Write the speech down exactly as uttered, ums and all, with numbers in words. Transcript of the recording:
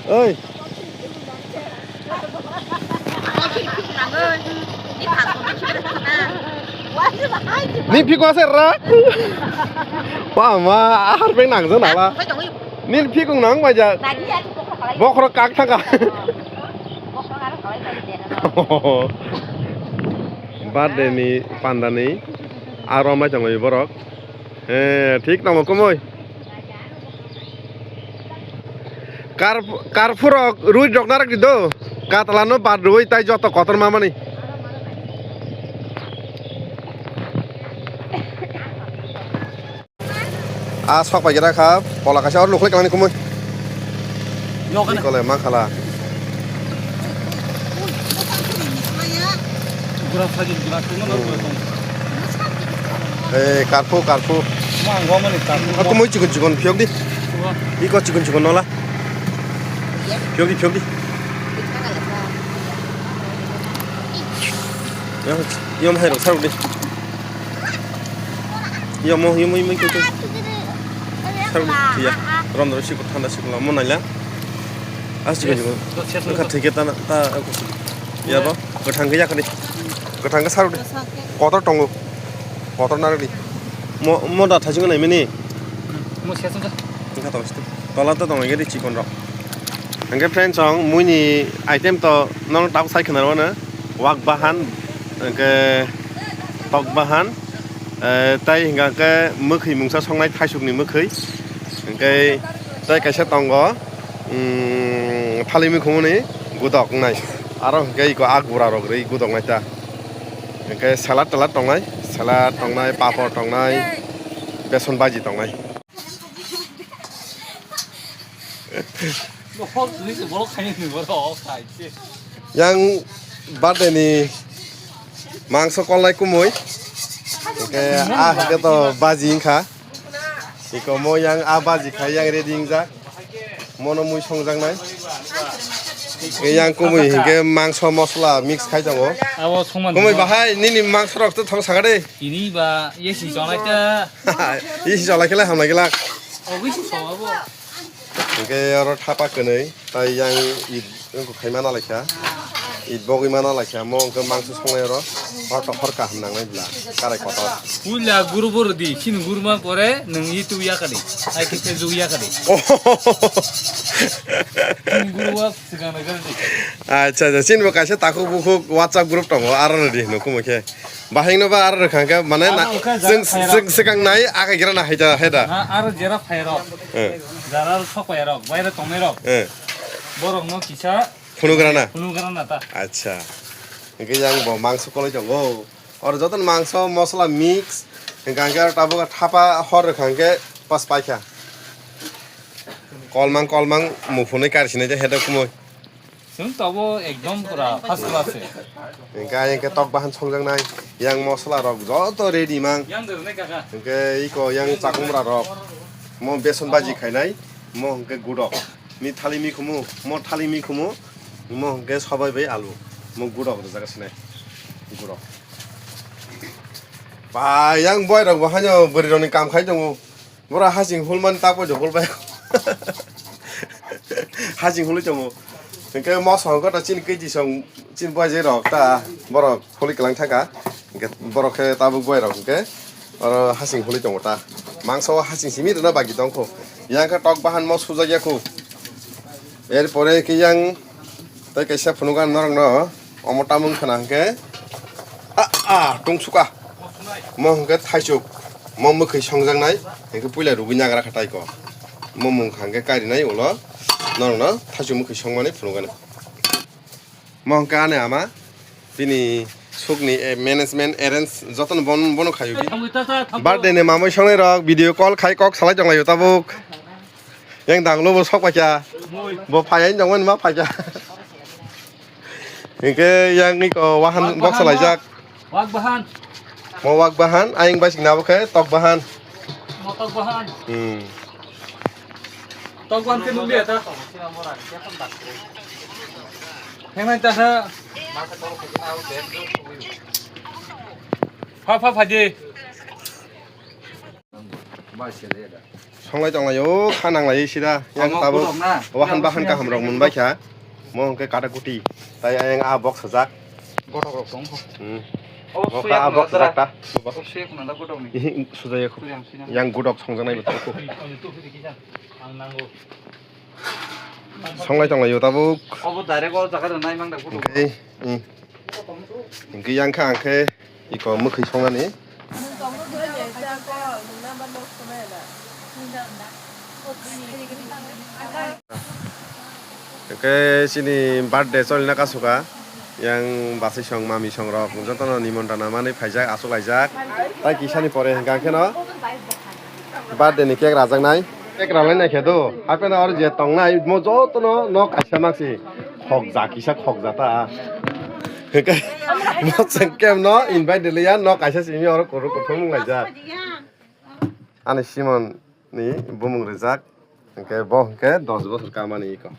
Oi. Ni phiko ase ra? Wa ma, ahar pe nang jana la. Ni phiko nang ba ja. Bokhro kak thaka. Birthday ni panda ni aro mai tong borok. He, thik tamo kumui. Kar, karphurok rui rok narak di do. Katlano bad rui tai joto kotor mamani. A sok pai gira kha, pola kaisa or lukhlik langni kumui. Nokana. Kole ma khala. Gura phagin gura tungma na gura tong. Eh, karphu, karphu. Ma ang gomani karphu. Aku mui chikon chikon phiok di. Iko chikon chikon nola. Phiok di, phiok di. Yom, yom hai rok sarok di. Yom, yom, yom, yom, yom. Sarok di, ya. Rom doro sikot thanda sikot lama naila. As chikon chikon. Yes. Wngkha thwi khe ta, ta, ya bo. Kwthang khe yakadi. Kwthang khe sarok di. Kotor tongo. Kotor narwkdi. Mo, mo da thaichung nai mini. Mo se chungkha. Wngkha to sti. Tola to tong nai di chikon rok. Hingke friends song, muini item to nono tabuk sai khna rwno. Wak bahan, hingke tok bahan, eh, tai hingka khe mwkhwi mungsa songnai thaisukni mwkhwi. Hingke tai kaisa tongo, mm, thali mikhumuni gudok wngnai. Aro hingke iko a gura rok rwi gudok nai ta. Hingke salad talad tongnai, salad tongnai, papor tongnai, beson baji tongnai. Yang birthday ni mangso kolnai kumui. Hingke a hingke to baji wngkha. Iko mo yang a baji khai yang ready wngjak. Mono mui songjaknai. Hingke yang kumui hingke mangso mosla mix khai tongo. Abo songman Kumui bo. Bahai nini mangso rok to thong saka de. Ini ba ye si jonai ta. Ye si jonai kele hamnai kela. Ogi si song abo. Hingke oro thapa kwnwi tai yang it wngkha khaima nalaikha. It bogwi ma nalaikha mo hingke mangso songnai oro. Hor to hor kaham nangnai bla. Karai kotor. Puila guru boro di, chini guru ma pore, nung YouTube ya kadi. Ai khe Facebook ya kadi. Oh. Chini guru wa Swkang nai gari di. Acha, acha, chini bo kaisa takhuk bukhuk WhatsApp group tongo, aro no di hino kumo khe. Bahing no ba aro rwkha khe, mane na, Aro khe jara swng, phai rok. Swng, swkang nai, akai gira na haida, haida. Na, aro jera phai rok. Eh. Jara rok sok phai rok, baire tongnai rok. Eh. Borok no kisa Phunu gra na? Phunu gra na ta. Acha. Hingke yang bo mangso koloi tongo. Oro joto ni mangso, mosla mix. Hingke ang khe aro tabuk thapa hor rwkha hingke pas paikha. Kolmang, kolmang, muphunui kari sinai je hedo kumui. Chwng tobo ekdom pura first class se. Hingke ayang khe tok bahan songjaknai, yang mosla rok joto ready mang. Yang rwnai kaka. Hingke iko yang chakumra rok, mo beson baji khainai, mo hingke gudok. Ni thali mikhumu, mo thali mikhumu, mo hingke sobai bai alu, mo gudok rwjak sinai, gudok. Ba, yang boy rok bo haino bwrwi rok ni kam khai tongo. Boro hasing hulmani tak bai hul bai. Hasing hului tongo. Hingke moso hingke ta chini kg song chini boy je rok ta borok huli kelang thaka. Hingke borok khe tabuk boy rok hingke oro hasing hului tongo ta. Mangso hasing simi rwna bagi tongkho. Yang khe tok bahan mo sujak ya khu. Er pore khe yang tei kaisa phunukha norokno omo tamung khna hwnkhe a, a, tungsukha. Mo hwnkhe thaisuk, mo mwkhwi songjaknai, hwnkhe puila rwgwi nagra kha taiko. Mo mung kha hwnkhe karinai ulo norokno thaisuk mwkhwi songmani phunukani. Mo hwnkhe ani ama bini sukni, eh, management arrange jotono bon-, bono khayo. Birthday ni mamwi songnai rok video call khai kok salai tonglaio tabuk. Yang danglo bo sok paikha. Bo phai ang jongmani ma paikha. Hingke yang iko wahan box laijak. Wak bahan. Mo wak bahan, ayang bai sing nabo khe tok bahan. Mo tok bahan. Hmm. Tok bahan ke nuli eta. Hemai ta ha. Pha, pha, pha di. Songlai tonglai o, kha nanglai sida. Yang Omo tabuk. Kudok na. Wahan bahan kaham rok munbai kha. Mo hwnkhe kata kuti. Tai ayang a box sajak. Gotok rok tong kho. Hmm. Obo Mo suya kha a box khuna sajak ta. Obo suya khuna da gotok ni. Ihi, sujaya kho. Sujaya sina. Yang gotok songjaknai bo tong kho. Ang nango. Songlai tonglai o tabuk. Obo direct o jaga rw nai mang da gotok. Hwnkhe, hmm. Hwnkhe yang kha ang khe iko mwkhwi songnani. Hwnkhe chini birthday cholina kasukha. Yang bachai song mami song rok jotono nimontana manwi phaijak, achuk laijak. Tai kisani pore hwnkhe ang kheno birthday ni cake rajaknai. Cake ralai naikhe do. Hapheno aro je tongnai mo jotono nok kaisa maksi. Khokjak kisa khokjata. Hwnkhe mo chwng kemno invite rwliya, nok kaisa simi oro kuru kuthum wnglaijak. Ani Simon ni bumung rijak. Hwnkhe bo hwnkhe dos bosor kamani iko.